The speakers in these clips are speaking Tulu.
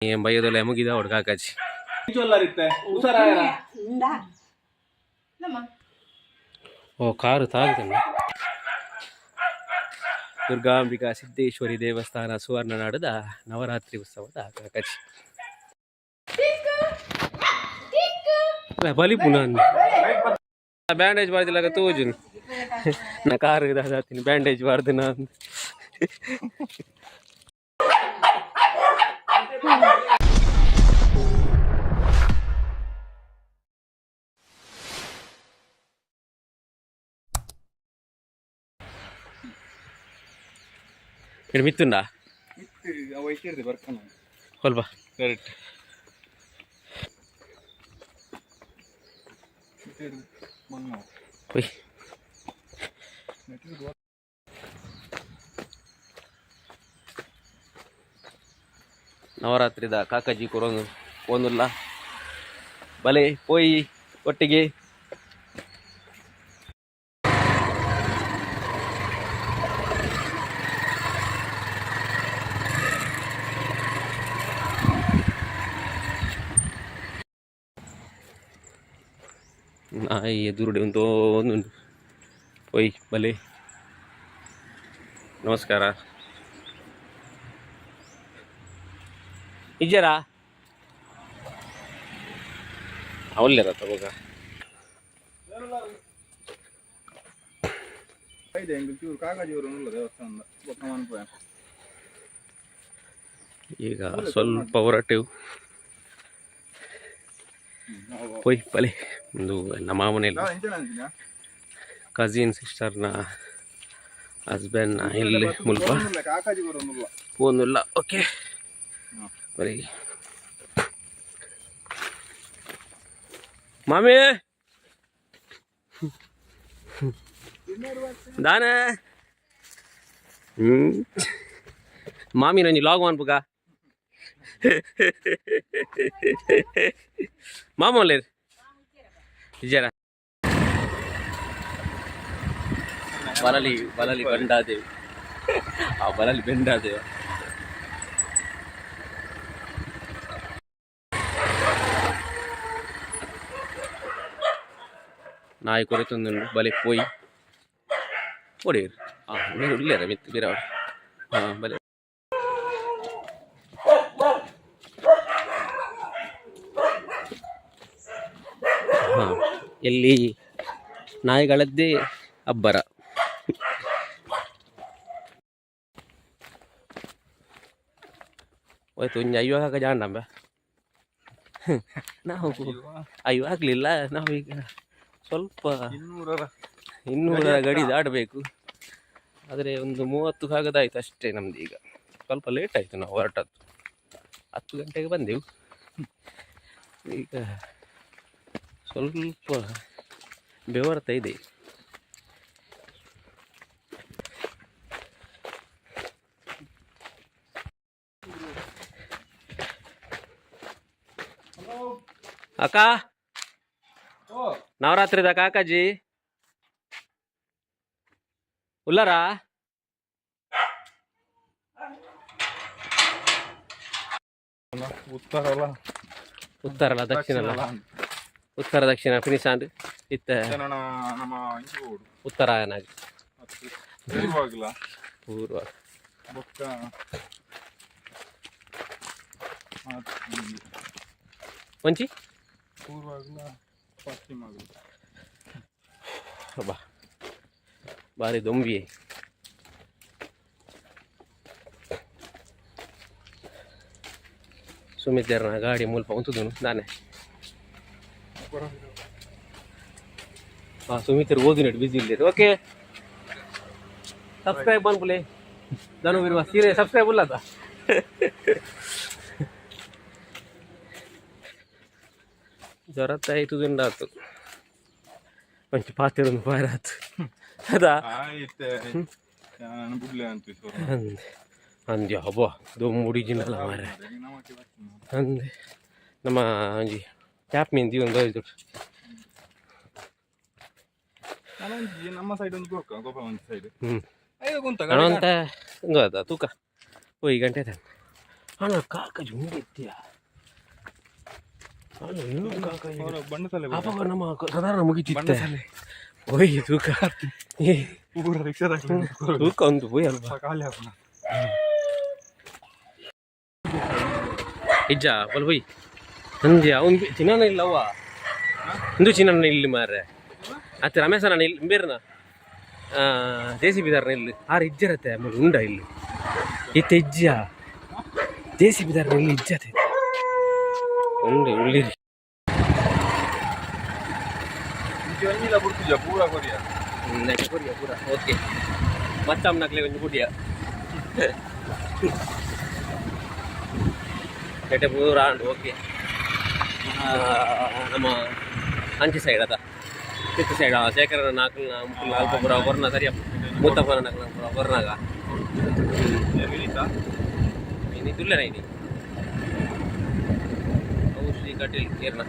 ಬಯ್ಯದೊಲೆ ಮುಗಿದ ಹೊಡ್ ಕಾಕಾಜಿ. ಓ, ಕಾರು ತಾಗುತ್ತಲ್ಲ. ದುರ್ಗಾಂಬಿಕಾ ಸಿದ್ದೇಶ್ವರಿ ದೇವಸ್ಥಾನ ಸುವರ್ಣನಾಡದ ನವರಾತ್ರಿ ಉತ್ಸವದ ಕಾಕಾಜಿ. ಬಲಿ ಪುನಃ ಬ್ಯಾಂಡೇಜ್ ಬಾರ್ದಿಲ್ಲ ತೋಜುನು. ನಾ ಕಾರು ದಾದಾತೀನಿ, ಬ್ಯಾಂಡೇಜ್ ಬಾರ್ದು ನಾನು. ఇక్కడ ಮಿತ್ತುಂಡಾ? ಸ್ವಲ್ಪ. ಕರೆಕ್ಟ್. ಹೋಯ್. ನವರಾತ್ರಿದ ಕಾಕಾಜಿ ಕೊರೊಂದು ಪೋಂದುಲ್ಲ. ಬಲೆ ಪೋಯಿ ಒಟ್ಟಿಗೆ. ನಾಯಿ ಎದುರುಡೆ ಒಂದು ಉಂಟು. ಪೋಯ್ ಬಲೆ. ನಮಸ್ಕಾರ. ಇಜ್ಜರಾ ಅವಲ್ಲೇರ ತಗೋಗ. ದೇವಸ್ಥಾನ. ಈಗ ಸ್ವಲ್ಪ ಹೊರಟೆವು. ಪೋಯ್ ಬಲೆ. ಒಂದು ನಮ್ಮ ಮಾಮನೆಲ್ಲ ಕಸಿನ್ ಸಿಸ್ಟರ್ನ ಹಸ್ಬೆಂಡ್ನ ಇಲ್ಲಿ ಮುಲ್ಪ. ಕಾಕಾಜಿ. ಪೋಂದುಲ್ಲ. ಓಕೆ, ಬರೀ ಮಾಮಿ ದಾನೆ. ಮಾಮಿ, ನಂಜಿ ಲಾಗ್ ಅನ್ಪುಗ. ಮಾಮ ಒಲ್ಲೇರು ಇಜ್ಜಾರ? ಬಲಲಿ ಬಲಲಿ ಬಂಡಾದೇವಿ. ಆ ಬಲಲಿ ಬೆಂಡಾದೇವ. ನಾಯಿ ಕೊರೆತೊಂದುಂಡು. ಬಲೆ ಪೋಯಿ ಪೋಡಿರು. ಹಾಂ, ನೀರು ಉಲ್ಲೇರ ಮಿತ್ತು ಬಿರಾವಡ್. ಹಾಂ, ಬಲೆ. ಹಾಂ, ಎಲ್ಲಿ ನಾಯಿಗಳದ್ದೇ ಅಬ್ಬರ. ಹೋಯ್ತು. ಒಂಜಿ 50 ಹಾಕ ಜಾಂಡಂಬ. ನಾವು 50 ಆಗಲಿಲ್ಲ. ನಾವೀಗ ಸ್ವಲ್ಪ 200ರ 200ರ ಗಡಿ ದಾಟಬೇಕು. ಆದರೆ ಒಂದು 30 ಕಾಗದ ಆಯ್ತು ಅಷ್ಟೇ ನಮ್ದು. ಈಗ ಸ್ವಲ್ಪ ಲೇಟ್ ಆಯಿತು ನಾವು ಹೊರಟದ್ದು. 10 ಗಂಟೆಗೆ ಬಂದೆವು. ಈಗ ಸ್ವಲ್ಪ ಬೆವರ್ತಾ ಇದೆ. ಅಕ್ಕ, ನವರಾತ್ರಿದ ಕಾಕಾಜಿ ಉಲ್ಲರಾ? ಉತ್ತರ ಅಲ್ಲ. ಉತ್ತರ ಅಲ್ಲ, ದಕ್ಷಿಣ ಅಲ್ಲ. ಉತ್ತರ ದಕ್ಷಿಣ ಫಿನಿಶ್ ಆಂಡ್ ಇತ್ತ. ನಮ್ಮ ಇಂಚು ಹೋಡು. ಉತ್ತರಾಯಣ. ಪೂರ್ವಾಗಿಲ್ಲ. ಪೂರ್ವ. ಬೊಕ್ಕ ಒಂಚಿ. ಪೂರ್ವಾಗ್ಲ ಪಶ್ಚಿಮ ಆಗಲ. ಅಬ್ಬಾ, ಬಾರಿ ದೊಂಬಿ. ಸುಮಿತರ್ನ ಗಾಡಿ ಮುಲ್ಪ ಉಂತುದುನು ದಾನೆ. ಹಾಂ, ಸುಮಿತರ್ ಓದಿನಟ್ಟು ಬಿಸಿ ಇಲ್ಲ. Okay, subscribe ಮನ್ಪುಲೆ. ಧನು ಬಿರುವ ಸೀರೆ ಸಬ್ಸ್ಕ್ರೈಬ್ ಉಲ್ಲದ. ಜ್ವರತ್ತ ಆಯ್ತು. ಒಂಚಿ ಪಾತಿರೊಂದು ಪಾರಾತು ಅದಾ. ಆಯ್ತೆ, ನಾನು ಬುಡ್ಲೆ ಅಂತ. ಅಂದೆ ಅಂದ್ಯ. ಅಬ್ಬಾ, ದೊಂಬುಡಿ ಜಿನ್ನಲ ಮಾರೆ. ಅಂದೆ, ನಮ್ಮ ಒಂಜಿ ಟ್ಯಾಪ್ ಮೀನ್ ದೀವೊಂದು ಇದು. ನಾನೊಂಜಿ ನಮ್ಮ ಸೈಡ್ ಒಂಜಿ ಗೋಕ ಗೋಪಾಲ ಒಂಜಿ ಸೈಡ್. ಹ್ಞೂ. ಐದು ಗುಂತ. ಅಂತ ಒಂದು ಅದ ತೂಕ. ಓ, ಈ ಗಂಟೆ ಆಯ್ತು. ಅಣ್ಣ, ಕಾಕಜಿ ಉಂಡಿತ್ತೀಯ? ಅಣ್ಣ, ಏನು ಕಾಕಜಿ? ಬಣ್ಣಸಲೆ. ಅವಾಗ ನಮ್ಮ ಸಾಧಾರಣ ಮುಗಿತಿತ್ತೆ. ಓಯ್, ತೂಕ. ಏ, ಪೂರ ರಿಕ್ಷಾದ. ತೂಕ ಒಂದು ಪೋಯ್ ಅಲ್ವಾ? ಖಾಲಿ ಹಾಕೋಣ. ಇಜ್ಜಾ ಬಲ್ ಬೊಯ್ ಅಂದ್ಯ ಅವ್ನು ಚಿನ್ನನ ಇಲ್ಲವ್ವ. ಇಂದು ಚಿನ್ನನ ಇಲ್ಲಿ ಮಾರ್ರೆ. ಅತ್ತೆ ರಮೇಶ ನಾನು ಇಲ್ಲಿ ಬೇರೆನ ಜೆ ಸಿ ಬಿದಾರ್ನ ಇಲ್ಲಿ ಆರು ಇಜ್ಜರತ್ತೆ. ಆಮೇಲೆ ಉಂಡ ಇಲ್ಲಿ ಇತ್ತೆ ಇಜ್ಜ. ಜೆ ಸಿ ಬಿದಾರ್ನ ಇಲ್ಲಿ ಇಜ್ಜತೆ ಉಂಡೆ ಉಳ್ಳಿರಿ. ಒಂಜಿಲ ಬುಡ್ತುಜ ಪೂರ ಕೊರಿಯ. ಕೊರಿಯ ಪೂರ. ಓಕೆ, ಮತ್ತಮ್ಮನಕ್ಲೆ ಒಂಜಿ ಕುಡಿಯ ನೆಟೆ ಪೂರ ಆಂಡ್. ಓಕೆ, ನಮ್ಮ ಅಂಚಿ ಸೈಡ್ ಅದ ಚಿಕ್ಕ ಸೈಡ್ ಶೇಖರನ ನಾಲ್ಕು ಮುಕ್ಕುಲ್ ಅಲ್ಪ ಪೂರ ಕೊರ್ನ ಸರಿಯ ಮೂತಪ್ಪನ ನಾಲ್ಕು ಪೂರ ಕೊರ್ನಾಗ. ವಿನೀತಾ. ಇನಿ ತುಲ್ಲೆನ ಇನಿ ಅವು ಶ್ರೀ ಕಟೀಲ್ ಕೇರ್ನ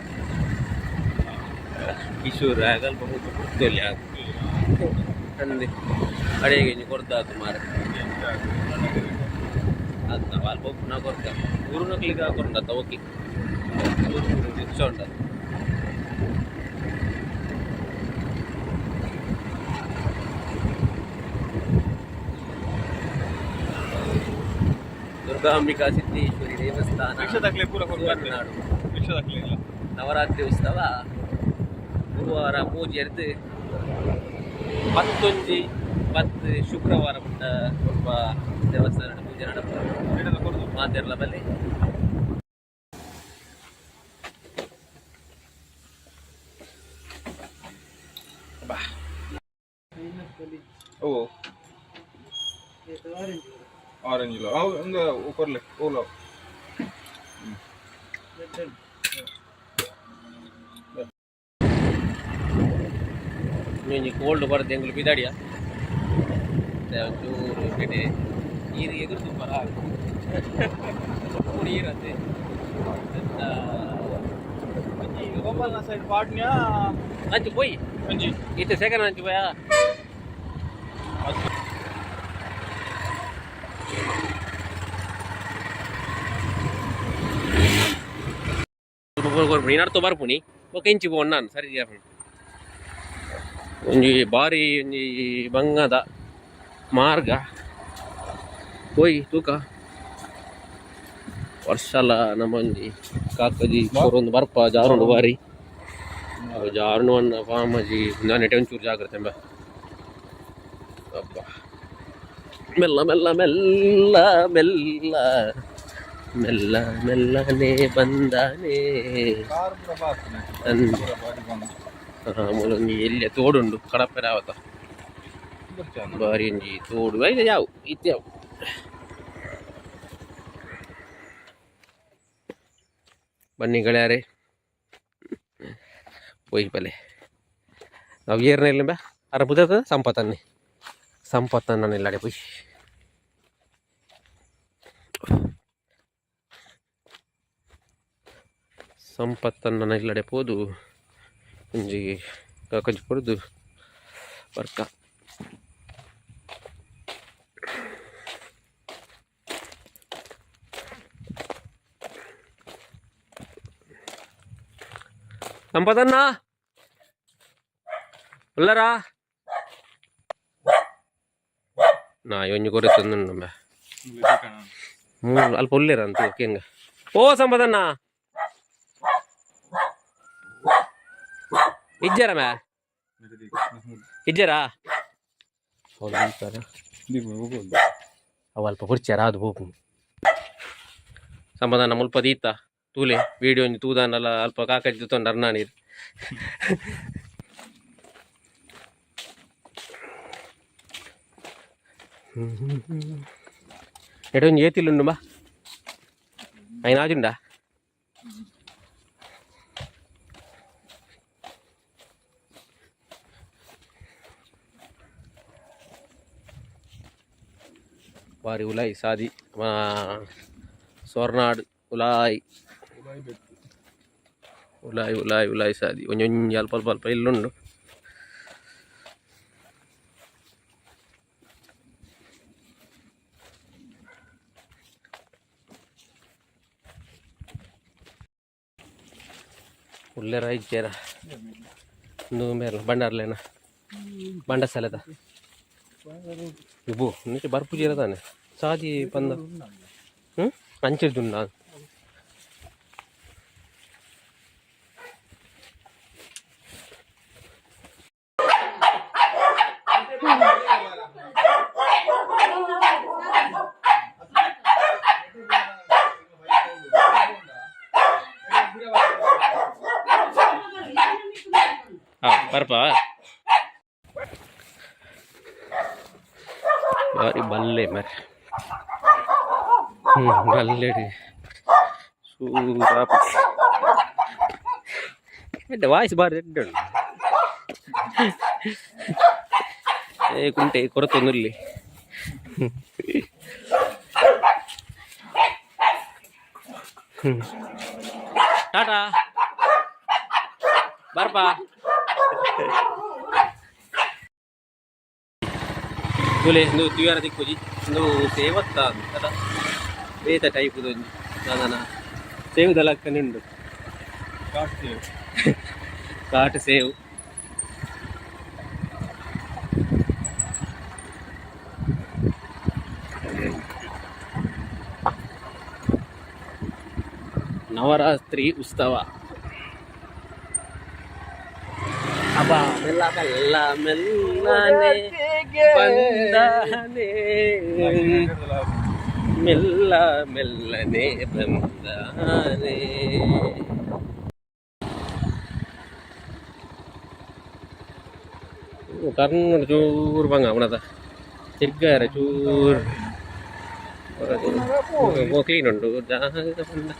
ಕಿಶೋರ್ ಅಲ್ಪ ಮೂತ ಪುರ್ತೊಲಿ ಅಂದೆ ಅಡೆಗೆ ಇಂಜಿ ಕೊರ್ದಾತು ಮಾರೆ. ಅತ್ತ ಅಲ್ಪ ಉಪ್ಪುನ ಕೊರ್ತ ಊರುನಕ್ಲಿಗೆ ಕೊರ್ಂಡತ್ತ. ಓಕೆ, ರಿಕ್ಷಾ ಉಂಟು. ದುರ್ಗಾಂಬಿಕಾ ಸಿದ್ದೇಶ್ವರಿ ದೇವಸ್ಥಾನ. ರಿಕ್ಷಾದಾಕ್ಲೆ ಪೂರ ಕೊರ್ತಾರೆ. ಸುವರ್ಣನಾಡು. ರಿಕ್ಷಾದಾಕ್ಲೆ ಇಲ್ಲ. ನವರಾತ್ರಿ ಉತ್ಸವ ಗುರುವಾರ ಪೂಜೆ ಎರ್ದು ಪತ್ತೊಂಜಿ ಪತ್ತು ಶುಕ್ರವಾರ ಪುಟ್ಟ ಸ್ವಲ್ಪ ದೇವಸ್ಥಾನ ಪೂಜೆ ನಡಪ. ಗಿಡದ ಕೊರ್ದು. ಮಾತೆರ್ಲ ಬಲ್ಲಿ. ಓ, ಆರೆಂಜ್ ಇಲ್ಲ. ಅವು ಒಂದು ಕೊರ್ಲೆ ಓಲಾ. ಒಂಜಿ ಕೋಲ್ಡ್ ಬರದು ಎಂಗುಲು ಪಿದಾಡಿಯ. ಒಂಚೂರು ಕೆಡೆ ನೀರು ಎದುರು ಬರ ನೀರತ್ತೆ. ಒಂಜಿ ಗೋಪಾಲ್ನ ಸೈಡ್ ಪಾಟ್ನ್ಯಾ. ಅಂಚು ಪೋಯಿ. ಒಂಜಿ. ಇತ್ತೆ ಸೆಕೆಂಡ್ ಅಂಚು ಪೋಯಾ. ನೀನಾಡ್ತು ಬರ್ಪುನಿ. ಬೊಕ ಇಂಚಿ ಪೋಣ ನಾನು ಸರಿ. ಒಂಜಿ ಬಾರಿ ಒಂಜಿ ಬಂಗದ ಮಾರ್ಗ. ಪೋಯ್ ತೂಕ. ವರ್ಷಲ ನಮ್ಮ ಒಂಜಿ ಕಾಕಜಿ ಕೊರೊಂದು ಬರ್ಪ ಜಾರುಂಡು ಬಾರಿ. ಅವು ಜಾರುಂಡು ಅನ್ನ ಫಾಮಜಿ ನೆಟೆ ಒಂಚೂರು ಜಾಗ್ರತೆ ಎಂಬ. ಅಬ್ಬ, ಮೆಲ್ಲ ಮೆಲ್ಲ ಮೆಲ್ಲ ಮೆಲ್ಲ ಮೆಲ್ಲ ಮೆಲ್ಲನೆ ಬಂದಾನೆ. ಕಾರ್ ಪೂರ ಬಾತ್. ಅಂದ್. ಪೂರ ಬಾರಿ ಬಂದು. ಮೂಲೊಂಜಿ ಎಲ್ಯ ತೋಡುಂಡು ಕಡಪೆರಾವತ. ಬಾರಿ ಒಂಜಿ ತೋಡು ಐತೆ. ಯಾವು ಇತ್ತೆ ಯಾವು. ಬನ್ನಿ ಗೆಳೆಯರೇ, ಪೋಯಿ ಬಲೆ. ನಾವು ಏರ್ನ ಇಲ್ಲ ಬಾ ಅರ ಬುದ ಸಂಪತ್ತನ್ನೇ ಸಂಪತ್ತನ್ನ ಇಲ್ಲಡೆ ಪೋಯ್. ಸಂಪತ್ತನ್ನ ಇಲ್ಲಡೆ ಪೋದು ಒಂಜಿ ಕಾಕಜಿ ಕೊಡ್ದು ಬರ್ಕ. ಸಂಪತನ್ನ ಉಲ್ಲರಾ? ನಾ ಒಂಜಿ ಕೊರೆ ತಂದುಂಡು. ಮೂಲು ಅಲ್ಪ ಉಲ್ಲೇರ ಅಂತ ಕೇಂಗ. ಓ ಸಂಪದಣ್ಣ, ಇಜ್ಜರ ಮ್ಯಾ ಇಜ್ಜರಾ? ಅವು ಅಲ್ಪ ಪುರ್ಚಾರ ಅದು ಹೋಗು. ಸಂಪದಣ್ಣ ಮುಲ್ಪ ದೀತ ತೂಲೆ ವಿಡಿಯೋ ಒಂಜಿ ತೂದಾನಲ್ಲ. ಅಲ್ಪ ಕಾಕಜಿ ತೂತೊಂಡು ಅರ್ನಾ ನೀರು. ಎಡೆ ಒಂಜಿ ಏತಿಲ್ಲುಂಡು ಬಾ. ಐನ ಆಜುಂಡ. ಬಾರಿ ಉಲಾಯಿ ಸಾದಿ ಸ್ವರ್ನಾಡ್ ಉಲಾಯಿ ಉಲಾಯಿ ಉಲಾಯಿ ಉಲಾಯಿ ಸಾದಿ. ಒಂಜೊಂಜಿ ಅಲ್ಪ ಅಲ್ಪ ಅಲ್ಪ ಇಲ್ಲುಂಡು. ಉಲ್ಲೆರ ಇಜ್ಜೇರ ಇಂದು ಮೇರ್ಲ ಬಂಡಾರ್ಲೇನ ಬಂಡ ಸಲದ ಇಬ್ಬು ನಿಚೆ ಬರ್ಪುಜೀರ ತಾನೆ ಸಾದಿ ಪಂದ ಹ್ಞೂ ಅಂಚಿರ್ದುಂಡ. ಹಾಂ, ಬರ್ಪ. ಬಾರಿ ಬಲ್ಲೆ ಮರೆ. ಹ್ಞೂ, ಬಲ್ಲೆಡಿ ಸೂರ ವಾಯ್ಸ್ ಬಾರಿ ಎಡ್ಡೆ ಉಂಟು. ಏ ಕುಂಟೆ ಕೊರತೊಂದುಲ್ಲಿ. ಟಾಟಾ, ಬರ್ಪಾ. ತೂಲೆ, ಇಂದು ತೂಯರ ತಿಕ್ಕುಜಿ. ಇಂದು ಸೇವತ್ತ ಅದ ಬೇತ ಟೈಪ್ ಒಂಜಿ ದಾದನ ಸೇವುದ ಲಕ್ಕನೆ ಉಂಡು. ಕಾಟು ಸೇವು. ನವರಾತ್ರಿ ಉತ್ಸವ. ಅಬ್ಬಾ, ಮೆಲ್ಲ ಮೆಲ್ಲ ಮೆಲ್ಲನೆ ಬಂದಾನೆ, ಮೆಲ್ಲ ಮೆಲ್ಲನೆ ಬಂದಾನೆ. ಕರ್ನಾಟಕ ಚೂರು ಬಂಗ ಅವನದ ತಿರ್ಗಾರೆ ಚೂರು ಕ್ಲೀನ್ ಉಂಟು. ಜಾಗ ಪಂಡ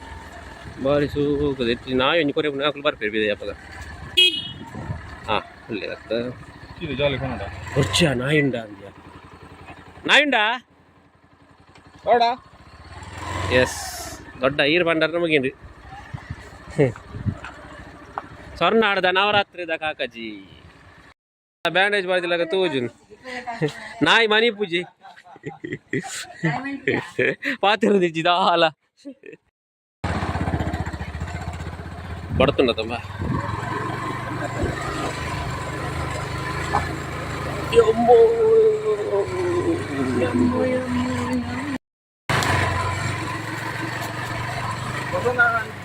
ಬಾರಿ ಸೂಕುದ. ನಾಯಿ ಒಂಜಿ ಕೊರೆ ನಾಕುಲು ಬರ್ಪೇರು ಬಿದೆ ಅಪಗ. ಹಾಂ, ಒಳ್ಳೆದಾಗ್ತದೆ. ಇದು ಜಾಲಿ ಕನ್ನಡ. ಬೊರ್ಚ ನಾಯುಂಡ ಅಂದ್ಯ, ನಾಯುಂಡ. ನೋಡ. ಎಸ್, ದೊಡ್ಡ ಈರ್ ಬಂಡಾರ ನಮಗೇನ್ರಿ. ಸ್ವರ್ಣಾಡದ ನವರಾತ್ರಿದ ಕಾಕಜಿ ಬ್ಯಾಂಡೇಜ್ ಬಾಜಿಲಾಗ ತೂಜುನ್. ನಾಯಿ ಮನಿ ಪೂಜೆ ಪಾತಿರದಿಜ್ಜಿ ದಾಲ ಬಡ್ತುಂಡ ತಮ್ಮ. ಯಮ್ಮೋ.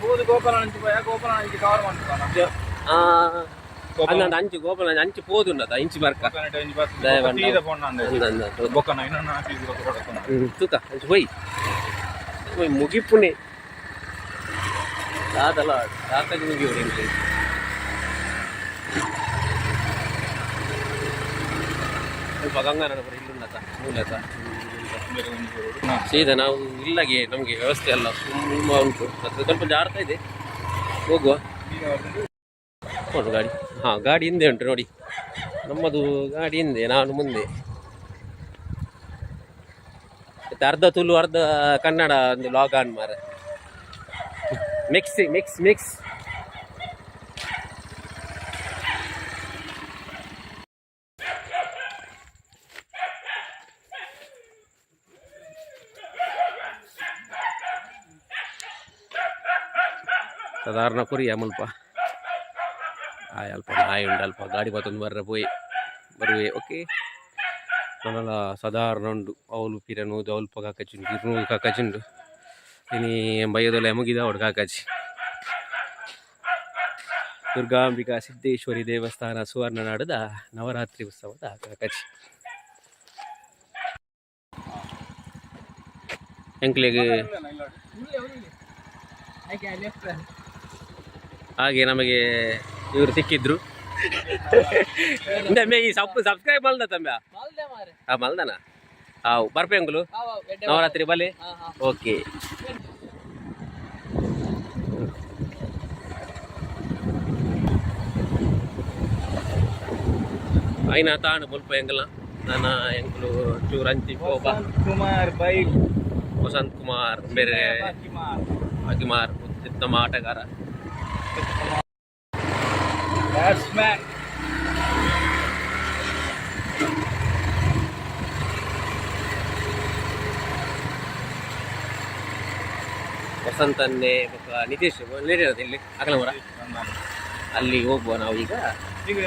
ಬೋದು ಗೋಪಾಲ ಅಂಚು ಪೋಯ, ಗೋಪಾಲ ಅಂಚು ಕವರ್ ಮಾಡ್ತಾನ. ಆ, ಅಂದಂದು ಅಂಚು ಗೋಪಾಲ ಅಂಚು ಪೋದುಂಡದ ಇಂಚಿ ಬರ್ಕ. ದಯ. ಅಂದಂದು. ಬೊಕ್ಕ ಇನ್ನೊಂದು ನಾಲ್ಕು. ಹ್ಮ್, ತೂಕ ಅಂಚು ಹೋಯ್ ಹೋಯ್ ಮುಗಿಪುಣೆ ದಾದಲ ಕಾಕಜಿ ಮುಗಿಯೋಡು ಎಂಕ್ಲೆ. ಸ್ವಲ್ಪ ಗಂಗಾನಡ ಪೂರ ಇಲ್ಲುಂಡತ ಮೂಲತ. ಸೀದಾ ನಾವು ಇಲ್ಲಾಗೆ ನಮಗೆ ವ್ಯವಸ್ಥೆ ಎಲ್ಲ ತುಂಬ ಉಂಟು. ಮತ್ತೆ ಸ್ವಲ್ಪ ಜಾರ್ತಾ ಇದೆ, ಹೋಗುವ. ನೋಡು ಗಾಡಿ. ಹಾಂ, ಗಾಡಿ ಹಿಂದೆ ಉಂಟು ನೋಡಿ. ನಮ್ಮದು ಗಾಡಿ ಹಿಂದೆ, ನಾನು ಮುಂದೆ. ಮತ್ತೆ ಅರ್ಧ ತುಳು ಅರ್ಧ ಕನ್ನಡ ಒಂದು ಲಾಗ್ ಆನ್ ಮಾರ. Mix mix mix. ಸಾಧಾರಣ ಕೊರಿಯ ಮುಲ್ಪ ಆಯ್ ಅಲ್ಪ ನಾಯಿ ಉಂಡು. ಅಲ್ಪ ಗಾಡಿ ಬತ್ತೊಂದು ಬರ್ರೆ ಪೋಯಿ ಬರುವೆ. ಓಕೆ, ನನಲ ಸಾಧಾರಣ ಉಂಡು. ಅವಲು ಪಿರ ನೂದು ಅಲ್ಪ ಕಾಕಚುಂಡು, ಇರ್ನೂದು ಕಾಕಚುಂಡು. ಇನಿ ಬಯ್ಯದೊಲೆ ಮುಗಿದ ಅವಡು ಕಾಕಚಿ. ದುರ್ಗಾಂಬಿಕಾ ಸಿದ್ದೇಶ್ವರಿ ದೇವಸ್ಥಾನ ಸುವರ್ಣನಾಡದ ನವರಾತ್ರಿ ಉತ್ಸವದ ಕಾಕಚಿ ಎಂಕ್ಲೆಗ್. ಹಾಗೆ ನಮಗೆ ಇವರು ಸಿಕ್ಕಿದ್ರು. ಇಂದ ಈ ಸಪ್ ಸಬ್ಸ್ಕ್ರೈಬ್ ಮಲ್ದ ತಂಬ. ಆ ಮಲ್ದನ ಹಾವು ಬರ್ಪೆಂಗುಲು ನವರಾತ್ರಿ ಬಲೆ. ಓಕೆ, ಐನ ತಾಣು ಮುಲ್ಪ ಎಂಗಲ ನನ್ನ ಎಂಕುಲು ಚೂರು ಅಂಚಿ ಪೋಪ. ಕುಮಾರ್ ಬೈಲ್. ವಸಂತ್ ಕುಮಾರ್ ಬೇರೆ ಅಗಿಮಾರ್ ಉತ್ತಮ ಆಟಗಾರ. ಬ್ಯಾಟ್ಸ್ಮ್ಯಾನ್. ವಸಂತನ್ನೇ ಬೊಕ್ಕ ನಿತೇಶ್ ಲೇಟ್ ಇಲ್ಲಿ ಅಕಲ ಮರ. ಅಲ್ಲಿ ಹೋಗುವ ನಾವು ಈಗ. ಈಗ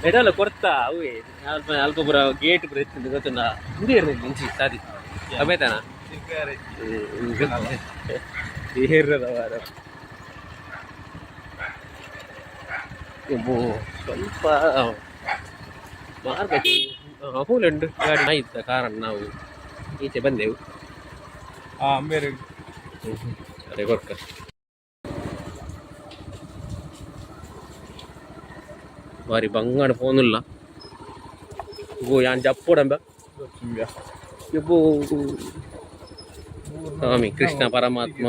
ಎಡಲ್ಲ ಕೊರ್ತಾ ಅವೇ ಅಲ್ಪ ಅಲ್ಪ ಪೂರ ಗೇಟ್ ಪೂರ ಇತ್ತು ಗೊತ್ತುಂಡ. ಹಿಂದೆ ಇರಲಿಲ್ಲ ಮುಂಚೆ ಸಾದಿ ಅಬೇತಾನ ಏರ್ರದ. ಸ್ವಲ್ಪ ಮಾರ್ಗ ಉಂಟು ಗಾಡಿ ಇದ್ದ ಕಾರಣ ನಾವು ಈಚೆ ಬಂದೆವು. ಹಾ, ಬೇರೆ. ಅರೆ ಕೊರ್ಕ ಬಾರಿ ಬಂಗಾಡ ಫೋನುಲ್ಲ ಗೋ ಯಾನ್ ಜಪ್ಪೋಡಂಬ. ಇಬ್ಬು ಸ್ವಾಮಿ ಕೃಷ್ಣ ಪರಮಾತ್ಮ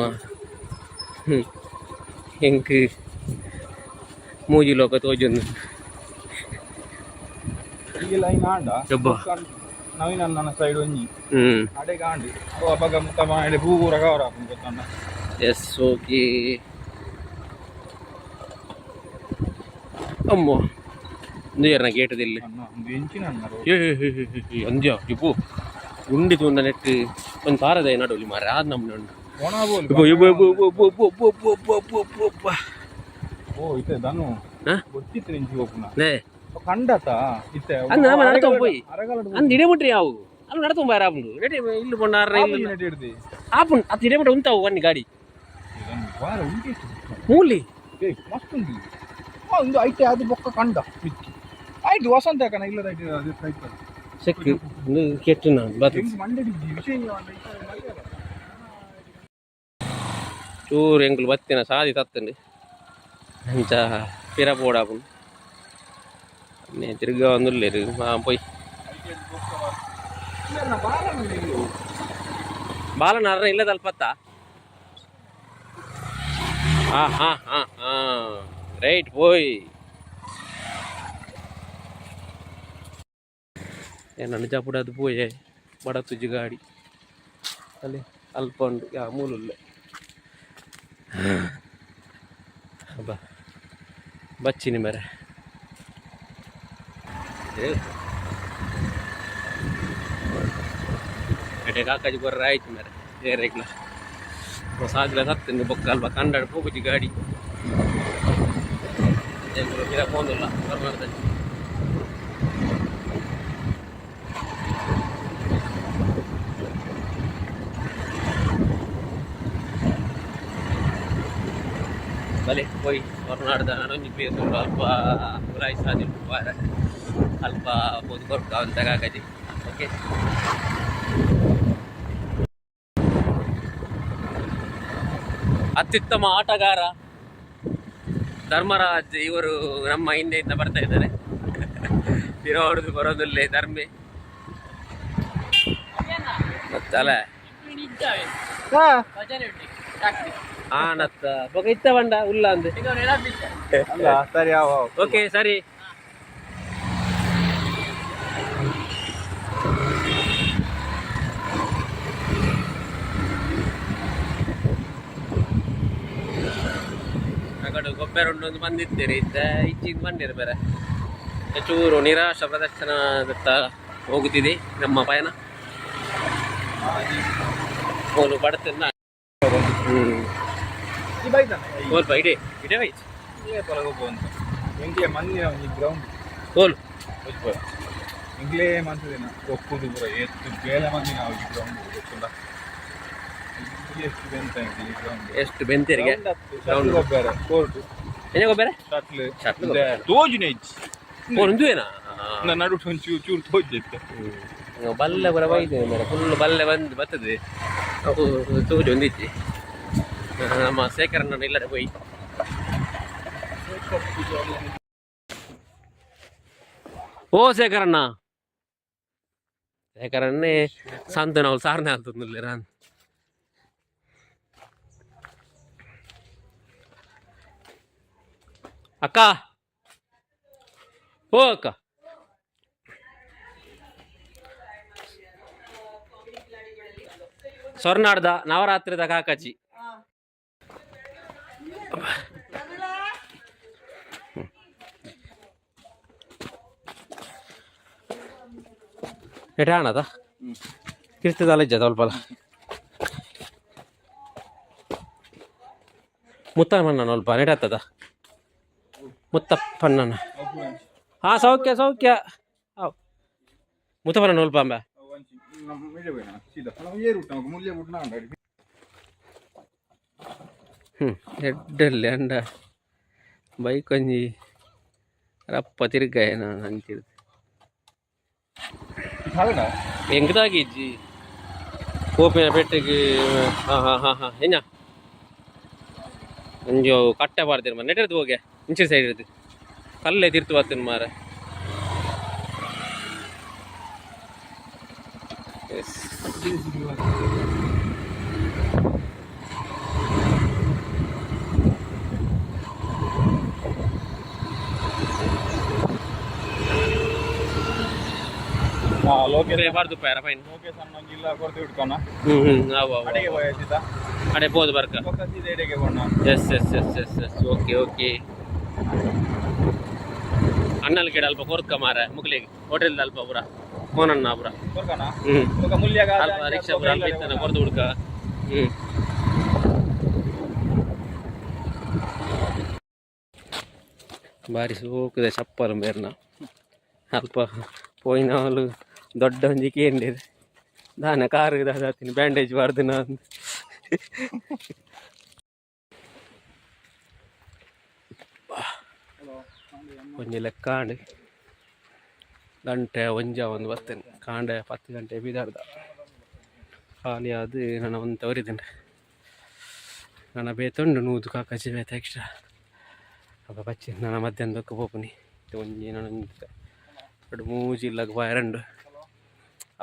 ಎಂಕ್ ಮೂಜಿ ಲೋಕ ತೋಜೊಂದು. ಈ ಲೈನ್ ಆಂಡ. ಯಬ್ಬಾ. ನವೀನ ನನ್ನ ಸೈಡ್ ಒಂಜಿ ಅಡೆಗೆ ಆಂಡ್ ಅವು ಅಪಗ ಮುತ್ತ ಮಾಡಿ ಪೂ ಪೂರ ಕವರ್ ಆಪುಂಡು ಗೊತ್ತಂಡ. S, okay. ಅಮ್ಮ, ಇಂದು ಗೇಟದಿಲ್ಲ. ಅಣ್ಣ, ಒಂದು ಇಂಚಿನ ಅಣ್ಣ. ಏ ಅಂದ್ಯ ಇಬ್ಬು ಗುಂಡಿ ತೂಂಡ ನೆಟ್ ಒಂದು ಪಾರದ ನಡುವಲಿ ಮಾರೆ ಆದ್ ನಮ್ನೆ ಉಂಡು. ಒಣ ಬೋಲ್. ಇಬ್ಬು ಇಬ್ಬು ಇಬ್ಬು ಇಬ್ಬು ಇಬ್ಬು ಇಬ್ಬು ಇಬ್ಬು ಇಬ್ಬು ಇಬ್ಬು ಇಬ್ಬು. ಓ, ಇತ್ತೆ ದನು. ಹಾ? ಗೊತ್ತಿತ್ತು ನಿಂಚಿ ಹೋಪುನ. ನೇ. ಕಂಡತ ಇತ್ತೆ. ಅಂದ್ ನಮ ನಡತೊಂದು ಪೋಯಿ. ಅರಗಲ. ಅಂದ್ ಇಡೆ ಮುಟ್ರಿ ಯಾವು ಅಲ್ಲಿ ನಡತೊಂದು ಬಾರ ಆಪುಂಡು ನೆಟ್ ಇಲ್ಲಿ ಪೊಂಡ ಆರ್ರ ಇಲ್ಲಿ. ಹಿಡ್ದಿ. ಆಪುಂಡು ಅತ್ ಇಡೆ ಮುಟ್ಟ ಉಂತಾವು ಬನ್ನಿ ಗಾಡಿ. ವಾರ ಉಂಟಿತ್ತು. ಮೂಲಿ. ಏ, ಮಸ್ತ್ ಉಂಟು. ಆ, ಒಂದು ಐಟೆ ಅದು ಬೊಕ್ಕ ಕಂಡ ಮಿಕ್ಕಿ ಆಯ್ತು ವಸಂತ ಯಾಕನ ಇಲ್ಲದ ಐಟೆ ಅದು ಐತೆ. ಚೆಕ್ ಒಂದು ಕೆಟ್ಟು ನಾನು ಬರ್ತದೆ. ಹೆಂಗ್ ಮಂಡೆಡಿದ್ದಿ ವಿಷಯ ಅಂಡ ಇತ್ತೆ ಮರ್ಯಾದ. ಚೂರು ಎಂಕುಲು ಬತ್ತಿನ ಸಾದಿ ತತ್ತಂಡು ಅಂಚ ಪಿರ ಪೋಡಾಪುಂಡು ನೇ ತಿರ್ಗ ಒಂದುಲ್ಲೇರು ಪೋಯ್. ಇಲ್ಲ, ಬಾಲ ಇಲ್ಲಿ. ಬಾಲನ ಅರ್ರ ಇಲ್ಲದ ಅಲ್ಪತ್ತ. ಹಾ ಹಾ ಹಾ ಹಾ, ರೈಟ್ ಪೋಯ್. ನನ್ನ ಜಪುಡದು ಪೋಯೆ ಬಡತುಜಿ ಗಾಡಿ ಅಲ್ಲಿ ಅಲ್ಪ ಉಂಡು ಯಾ ಮೂಲುಲ್ಲೆ. ಅಬ್ಬಾ, ಬಚ್ಚಿನಿ ಮರೆ. ಎಡೆ ಕಾಕಾಜಿ ಕೊರ್ರ ಆಯ್ತು ಮರೆ ಏರೆಗ್ಲ ಸಾಗ್ಲ ಸತ್ತಿಂದು ಬೊಕ್ಕ ಅಲ್ಪ ಕಂಡಾಡ್ ಪೋಪುಜಿ ಗಾಡಿ. ಪಿರ ಪೋಂದುಲ್ಲ ಕರ್ನಾಟಕದಲ್ಲಿ. ಬಲೆ ಪೋಯ್ ಹೊರನಾಡ್ದ ನನೊಂಜಿ ಪ್ಲೇಸ್ ಉಂಟು ಅಲ್ಪ ಉಲಾಯಿ ಸಾದಿ ಉಂಟು ವಾರ ಅಲ್ಪ ಪೋದು ಕೊರ್ಕ ಅಂತ ಕಾಕಾಜಿ. ಓಕೆ, ಅತ್ಯುತ್ತಮ ಆಟಗಾರ ಧರ್ಮರಾಜ್ ಇವರು ನಮ್ಮ ಹಿಂದೆಯಿಂದ ಬರ್ತಾ ಇದ್ದಾರೆ. ಹೊಡೆದು ಬರೋದಿಲ್ಲ ಧರ್ಮೆ ಮತ್ತಲ್ಲ. ಆನತ್ತ ಬೊಕ ಇತ್ತ ಬಂಡ ಉಲ್ಲ ಅಂದ್. ಅಲ್ಲ, ಸರಿ ಯಾವ. ಓಕೆ, ಸರಿ. ಆ ಕಡೆ ಗೊಬ್ಬರ ಉಂಡು ಒಂದು ಬಂದಿದ್ದೀರಿ ಇದ್ದ ಇಚ್ಚಿಗೆ ಬಂದಿರ ಬೇರೆ. ಚೂರು ನಿರಾಶ ಪ್ರದರ್ಶನದತ್ತ ಹೋಗುತ್ತಿದೆ ನಮ್ಮ ಪಯಣ. ಹೋಲು ಬಡತನ. ಈ ಬೈತಾನೆ. ಹೋಲ್ಪ ಇಡೇ ಇಡೇ ವೈಚ್. ಇಲ್ಲೇ ಪೊಲಗ ಅಂತ ಎಂಕ್ಲೆ ಮಂದಿನ ಒಂಜಿ ಗ್ರೌಂಡ್. ಹೋಲು. ಎಂಕ್ಲೇ ಮಂತದಿನ ಒಕ್ಕುದು ಪೂರ ಎತ್ತು ಬೇಲೆ ಮಂದಿನ ಒಂಜಿ ಗ್ರೌಂಡ್ ಗೊತ್ತುಂಡ. ಎಷ್ಟು ಬೆಂತ ಎಂಕ್ಲೆ ಗ್ರೌಂಡ್. ಎಷ್ಟು ಬೆಂತೇರಿಗೆ. ಶಟ್ಲ್ ಗೊಬ್ಬರ ಕೋರ್ಟ್. ಏನೇ ಗೊಬ್ಬರ? ಶಟ್ಲ್. ಶಟ್ಲ್. ತೋಜುನೆ ಇಜ್ಜಿ. ಓ, ಉಂದುವೇನಾ? ನಡುಟು ಒಂಚೂರು ಚೂರು ತೋಜಿತ್ತು. ಬಲ್ಲೆ ಪೂರ ಬೈದೇನೆ ಮೇರೆ ಫುಲ್ ಬಲ್ಲೆ ಬಂದು ಬರ್ತದೆ. ಅವು ತೂಜು ಒಂದಿಜ್ಜಿ. ನಮ್ಮ ಶೇಖರಣ್ಣ ಇಲ್ಲಡೆ ಪೋಯಿ. ಓ ಶೇಖರಣ್ಣ, ಶೇಖರಣ್ಣೆ ಸಂತನ ಅವ್ಳು ಸಾರನೆ ಆಗ್ತದೆ ರಾನ್. ಅಕ್ಕ, ಓ ಅಕ್ಕ. ಸ್ವರ್ನಾಡ್ದ ನವರಾತ್ರಿದ ಕಾಕಾಜಿ. ಎಟ ಆಣದ ಕಿರ್ತದಲ್ಲ ಇಜ್ಜ ಸ್ವಲ್ಪ ಮುತ್ತ ಮಣ್ಣ ಸ್ವಲ್ಪ ನೆಟಾಗ್ತದ. ಮುತ್ತಪ್ಪಣ್ಣನ. ಹಾ, ಸೌಖ್ಯ ಸೌಖ್ಯ. ಹಾವ್, ಮುತ್ತಪ್ಪನ ಒಲ್ಪ ಅಂಬ. ಮುಲ್ಯ ಬಿಟ್ಟು. ಎಡ್ಡಲ್ಲಿ ಅಂಡ ಬೈಕ್ ಒಂಜಿ ರಪ್ಪ ತಿರ್ಗಾಯ ನಾನು ಅಂಚಿಡ್ದು. ಎಂಕದಾಗಿಜ್ಜಿ ಕೋಪಿನ ಪೆಟ್ಟಿಗೆ. ಹಾಂ ಹಾಂ ಹಾಂ ಹಾಂ, ಎಂಜ ಒಂಜಿ ಅವು ಕಟ್ಟೆ ಪಾಡ್ತೀರಿ ಮಾರ. ನೆಟ್ಟೆಡ್ದು ಹೋಗೆ, ಇಂಚಿನ ಸೈಡ್ ಇಡ್ದು ಕಲ್ಲೇ ತಿರ್ತು ಬರ್ತೀನಿ ಮಾರ. ಎಸ್. ಲೋಕೇಶ್. ಪಾಡ್ದು ಪಾರ ಫೈನ್. ಲೋಕೇಶ್ ಅಣ್ಣ ಇಲ್ಲ ಕೊಡ್ತೀವಿ ಇಟ್ಕೊಣ. ಹ್ಞೂ ಹ್ಞೂ ಅವು ಅವು. ಅಡಿಗೆ ಹೋಯ್ತಿದ್ದ. ಅಡೆ ಪೋದು ಬರ್ಕ. ಬೊಕ್ಕ ಸೀದಾ ಇಡೆಗೆ ಬೋಣ. Yes yes yes yes yes, okay okay. ಅಣ್ಣನ ಗಿಡ ಅಲ್ಪ ಕೊರ್ಕ ಮಾರ ಮುಕ್ಲಿಗೆ ಹೋಟೆಲ್ ಅಲ್ಪ ಪುರ ಮೋನಣ್ಣ ಪುರ. ಕೊರ್ಕಣ. ಹ್ಮ್. ಬೊಕ್ಕ ಮುಲ್ಯಾಗ. ಅಲ್ಪ ರಿಕ್ಷಾ ಪುರ ಅಲ್ಪ ಇತ್ತನ ಕೊರ್ದು ಹುಡ್ಕ. ಬಾರಿ ಸೋಕುದೆ ಚಪ್ಪಲ್ ಬೇರ್ನ. ಅಲ್ಪ ಪೋಯಿನವಲು ದೊಡ್ಡ ಒಂಜಿ ಕೇಂಡಿದೆ ದಾನ ಕಾರು ದಾದಾತೀನಿ ಬ್ಯಾಂಡೇಜ್ ಬಾರ್ದು ನಾನು. ಒಂಜಿ ಲೆಕ್ಕಾಂಡ್ ಗಂಟೆ ಒಂಜ ಒಂದು ಬರ್ತೇನೆ. ಕಾಂಡೆ 10 ಗಂಟೆ ಬಿದಾರ್ದ ಖಾಲಿ ಅದು ನನ್ನ ಒಂದು ತವರಿದ್ದೇನೆ. ನನ್ನ ಬೇತುಂಡು 100 ಕಾಕಜಿ ಬೇತ ಎಕ್ಸ್ಟ್ರಾ ಅಪ್ಪ ಬಚ್ಚಿ. ನನ್ನ ಮಧ್ಯಾಹ್ನದಕ್ಕೆ ಪೋಪುನಿ. ಒಂಜಿ ನನ್ನ ಎರಡು ಮೂಜಿ ಇಲ್ಲಗ ಬಾಯರಂಡು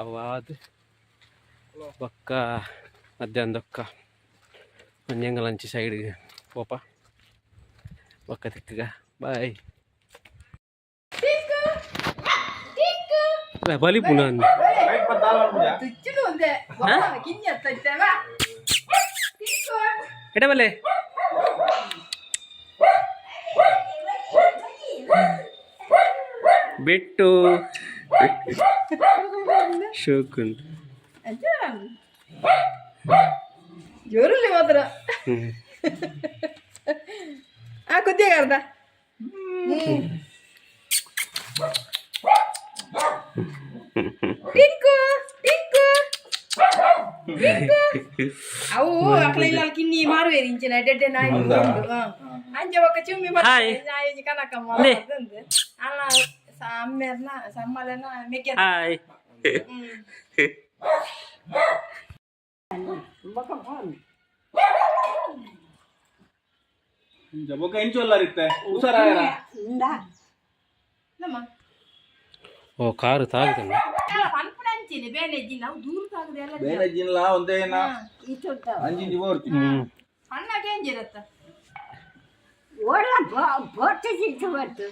ಅವು ಆದ್ ಬೊಕ್ಕ ಮಧ್ಯಾಹ್ನದೊಕ್ಕ ಒಂಜಿ ಎಂಗಲಂಚಿ ಸೈಡ್ ಪೋಪ. ಬೊಕ್ಕ ತಿಕ್ಕಗ, ಬಾಯ್. ಬಲಿ ಪುನಃ. ತುಚ್ಚಿಡು ಒಂದೇ ಕಿಂಜ ತಚ್ಚವ. ಎಡ ಬಲ್ಲೆ. ಬಿಟ್ಟು ಶೋಕುಂಡು. ಜೋರಲ್ಲಿ ಮಾತ್ರ. ಆ ಕುದ್ದಿಗಾರ್ದ. ಟಿಂಕು ಟಿಂಕು ಟಿಂಕು. ಅವು ಅಕ್ಲ ಇಲ್ಲ ಕಿನ್ನಿ ಮಾರುವೇರು ಇಂಚಿನ ಎಡ್ಡೆ ನಾಯಿ ಉಂಡು. ಅಂಚೆ ಒಕ್ಕ ಚುಮ್ಮಿ. ಹಾಯ್. ನಾಯಿ ಕನಕಮ್ಮ. ಲೇ. ಅಲ್ಲ ಅಮ್ಮೆರ್ನ ಸಮ್ಮಲೆನ ಮೆಕ್ಕೆ. ಹಾಯ್. ಬೊಕ್ಕ ಇಂಚೊಲ್ಲಾರಿತ್ತೆ ಹುಷಾರಾಯರ. ನಮ್ಮ ಓ, ಕಾರು ತಾಗುತ್ತಲ್ಲ. ಪನ್ಪುನ ಅಂಚಿನ ಬೇಲೆ ಇಜ್ಜಿನ ಅವು ದೂರ ತಾಗದೆ ಎಲ್ಲ. ಬೇರೆ ಜಿನ್ಲ ಒಂದೇ ಏನ ಅಂಜಿಂಜಿ ಬೋರ್ತಿ. ಸಣ್ಣಗೆ ಎಂಜಿರತ್ತ. ಓಡಲ ಬೊಟ್ಟೆ ಸಿಕ್ತು ಬಂತು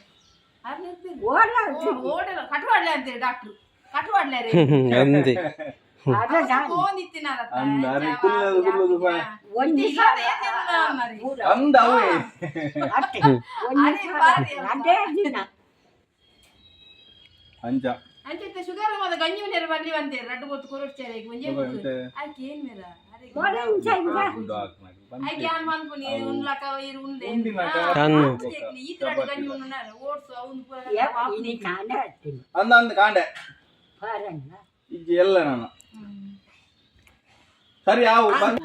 ಓಡಲ. ಓಡಲ್ಲ, ಕಟುವಾಡ್ಲೆ ಅಂತೀರಿ ಡಾಕ್ಟ್ರು, ಕಟುವಾಡ್ಲೆ ರೀ. ಅಂದೆ. ಅದ. ಫೋನ್ ಇತ್ತಿನಾರತ್ತ. ಅಂದ ಅರೆ ಕುಲ್ಲದು ಕುಲ್ಲದು ಬಾಯ್. ಒಂದು ಅಂದ ಅವೇ. ಅಷ್ಟೇ, ಒಂದು ಅದೇ ದಿನ. ಅಂಚ. ಅಂಚಿತ್ತ ಶುಗರ್ ಮದ ಗಂಜಿ ನೇರ ಬರ್ಲಿ ಅಂತೀರಿ ರಡ್ಡು ಗೊತ್ತು ಕೊರಡ್ಚಾರೆ ಈಗ ಒಂಜೆ. ಮತ್ತೆ? ಆಕೆ ಏನ್ ಮೇರ? ಓಡ ಇಂಚ ಇಂಚ. ಆಕೆ ಯಾನ್ ಮನ್ಪುನಿ ಉಣ್ಲಕ ಇರು ಉಂಡೆ. ಉಂಡಿನಾಕ. ಈ ತರ ಗಂಜಿ ಉಣ್ಣಾರ ಓಡ್ಸು ಅವ್ನು ಪೂರ. ಇನಿ ಕಾಂಡ ಹತ್ತೀನಿ. ಅಂದ ಅಂದ ಕಾಂಡೆ. ಫಾರನ್ನ. ಇಜ್ಜಿ ಎಲ್ಲ ನಾನು ಸರಿ ಆವು ಬಂದ್.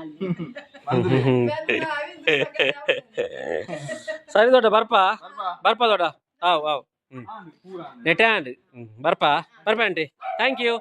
ಸರಿ ದೊಡ್ಡ, ಬರ್ಪ ಬರ್ಪ ದೊಡ್ಡ. ಆವ್ ಆವ್. ನೆಟ್ಯಾಂಡ್ ಬರ್ಪ ಬರ್ಪ ಆಂಟಿ, thank you.